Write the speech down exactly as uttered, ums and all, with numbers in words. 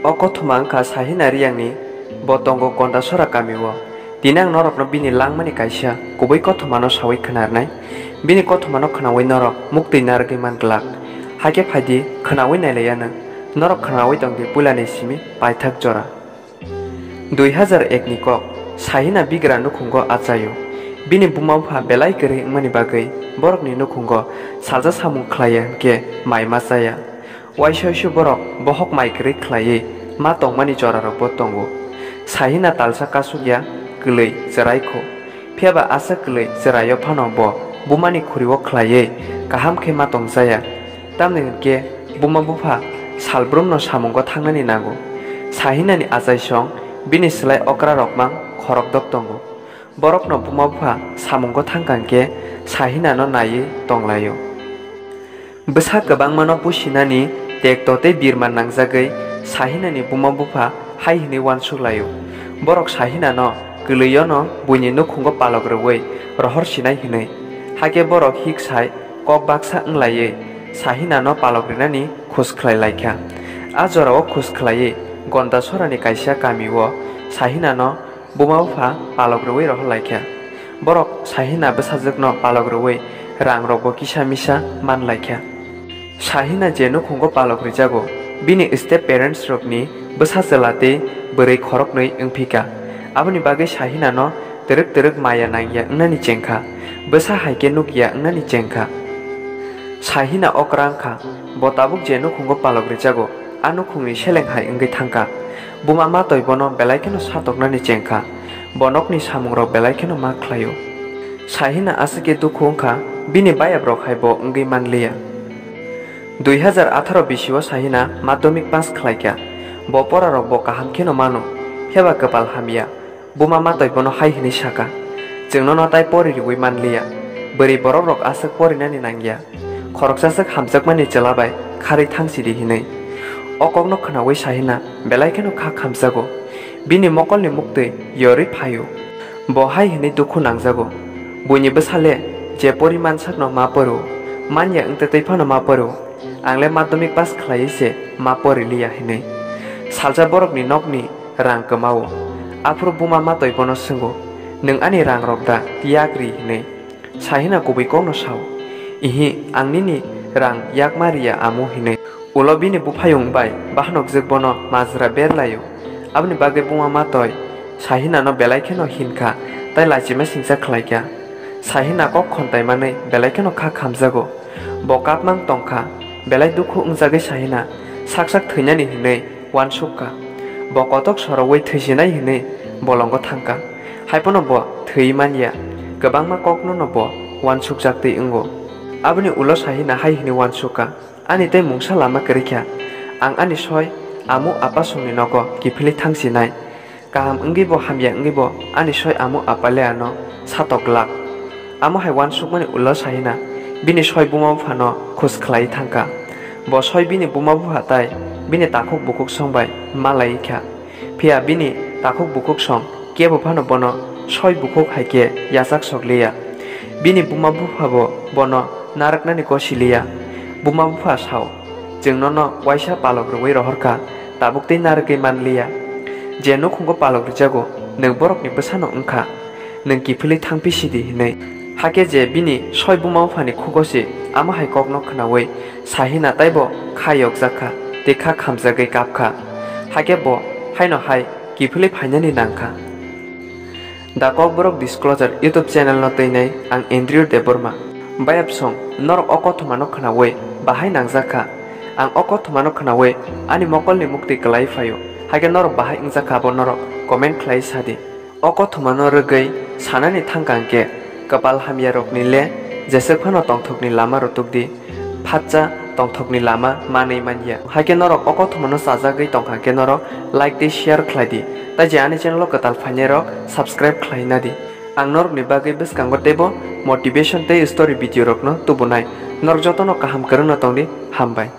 O kothoma wngkha Sahina Riyangni, bo tongo Gondasora kamio. Tini ang norokno bini langmani kaisa kubui kothomano sawi khnarnai. Bini kothomano khnaui norok muktwi narwgwi man glak. Hakhe phaidi khnaui nailaiya nwng. Norok khnaui tongdi puilani simi paithak jora. Dui hazar ek ni kok, Sahina bigra nukhungo achaio. Bini buma bupha belai kwrwi wngmani bagwi borokni nukhungo salsa samung khlaiya hwnkhe mai ma chaya. Waisa waisa borok bohok mai kwrwi khlaiwi ma tongmani jorarokbo tongo. Sahina talsa kasukya, kwlwi chwrai kho. Phiya ba aswk kwlwi chwraio phano bo bumani khuriwo khlaiwi kaham khe ma tongchaya. Tamni hwnkhe buma bupha salbrumno samungo thangnani nango. Sahinani achaisong bini slai okrarok mang khorokdok tongo. Borokno buma bupha samungo thangkha hwnkhe Sahinano naiwi tonglaio. Bwsa kwbangmano pusinani tekto tei birman nangjagwi Sahinani buma bupha hai hwnwi uansuk laio. Borok Sahinano kwlwiono buini nukhungo palok rwui rohor sinai hwnwi. Hakhe borok hik sai kok baksa wng laiwi Sahinano palok rinani khus khlai laikha. A jorao khus khlaiwi Gondasorani kaisa kamio Sahinano buma bupha palok rwui rohor laikha. Borok Sahina bwsajwkno palok rwui rangrokbo kisa misa man laikha. Sahina je nukhungo palok rijago, bini step parents rokni bwsa chwla tei bwrwi khoroknwi wngphika. Aboni bagwi Sahinano twrwk twrwk maya nangya wngnani chengkha, bwsa hai khe nukya wngnani chengkha. Sahina okra wngkha, bo tabuk je nukhungo palok rijago, a nukhungni seleng hai wngwi thangkha. Buma matoi bono belai kheno satoknani chengkha, bo nokni samungrok belai kheno ma khlaio. Sahina aswk khe dukhu wngkha, bini bayabrok hai bo wngwi manliya. Dui hazar atharo bisio Sahina madhyamik pass khlaikha. Bo porarok bo kaham kheno mano, phiyaba kwpal hamya. Buma matoi bono hai hwnwi sakha, "Chwng nono tai pori riui manliya. Bwrwi borokrok aswk porinani nangya." Khoroksaswk hamjakmani chwla bai kharwi thangsidi hwnwi. O kokno khnaui Sahina belai kheno kha khamjago. Bini mokolni muktwi yorwi phaio. Bo hai hwnwi dukhu nangjago, "Buini bwsale je poriman sakno ma poro, manya wngtwi twi phano ma poro, angle madhyamik pass khlaiwi se ma poriliya," hwnwi. Salsa borokni nokni rang kwmao. Aphuru buma matoi bono swngo, "Nwng ani rangrok da yak ri?" hwnwi. Sahina kubui kokno sao, "Ihi, ang nini rang yakma riya amu," hinwi. Ulo bini buphayung bai bahanokjwk bono majra berlaio. Aboni bagwi buma matoi Sahinano belai kheno hinkha tei lachima singcha khlaikha. Sahina kok khontai manwi belai kheno kha khamjago. Bo kapmang tongkha, belai dukhu wngjagwi Sahina sak sak thwinani hinwi uansukha. Bo kotok soroui thwisinai hinwi bolongo thangkha. Haiphano bo thwi manya, kwbangma koknono bo uansukjaktwi wngo. Aboni ulo Sahina hai hwnwi uansukha, "Ani tei mungsa lama kwrwikha. Ang ani soi amu apa songni nogo kiphilwi thangsinai. Kaham wngwi bo hamya wngwi bo ani soi amu apa le ano satok glak." Amo hai uansukmani ulo Sahina bini soi buma buphano khus khlaiwi thangkha. Bo soi bini buma bupha tai bini takhuk bukhuk song bai malai kha. Phiya bini takhuk bukhuk song kebo phano bono soi bukhuk hai khe yachak sok liya. Bini buma bupha bo bono narwknani gosi liya. Buma bupha sao, "Chwng nono waisa palok rwui rohor kha, tabuk tei narwgwi man liya. Je nukhungo palok rijago, nwng borokni bwsano wng kha, nwng kiphilwi thang phi sidi," hinwi. Hakhe je bini soi buma buphani khugo se amo hai kokno khnaui Sahina taibo kha yokjak kha tei kha khamjagwi kap kha. Hakhe bo haino hai kiphilwi phainani nang kha. The Kokborok Disclosure YouTube channel no twinai ang Andrew Debbarma. Bayapsong, norok o kothoma no khnaui bahai nangjak kha? Ang o kothoma no khnaui ani mokolni muktwi kwlai phaio. Hakhe norok bahai wngjak kha abo norok comment khlai sadi. O kothoma no rwgwi sanani thangkha hwnkhe, kwpal hamya rokni le jeswk phano tongthokni lama rutuk di. Phatsa tongthokni lama manwi manya. Hakhe norok o kothomano chajagwi tongkha khe norok like tei share khlai di. Tai je ani channel o kwtal phainai rok subscribe khlai na di. Ang norokni bagwi bwskango teibo motivation tei story video rokno tubunai. Norok jotono kaham kwrwngno tong di. Hambai.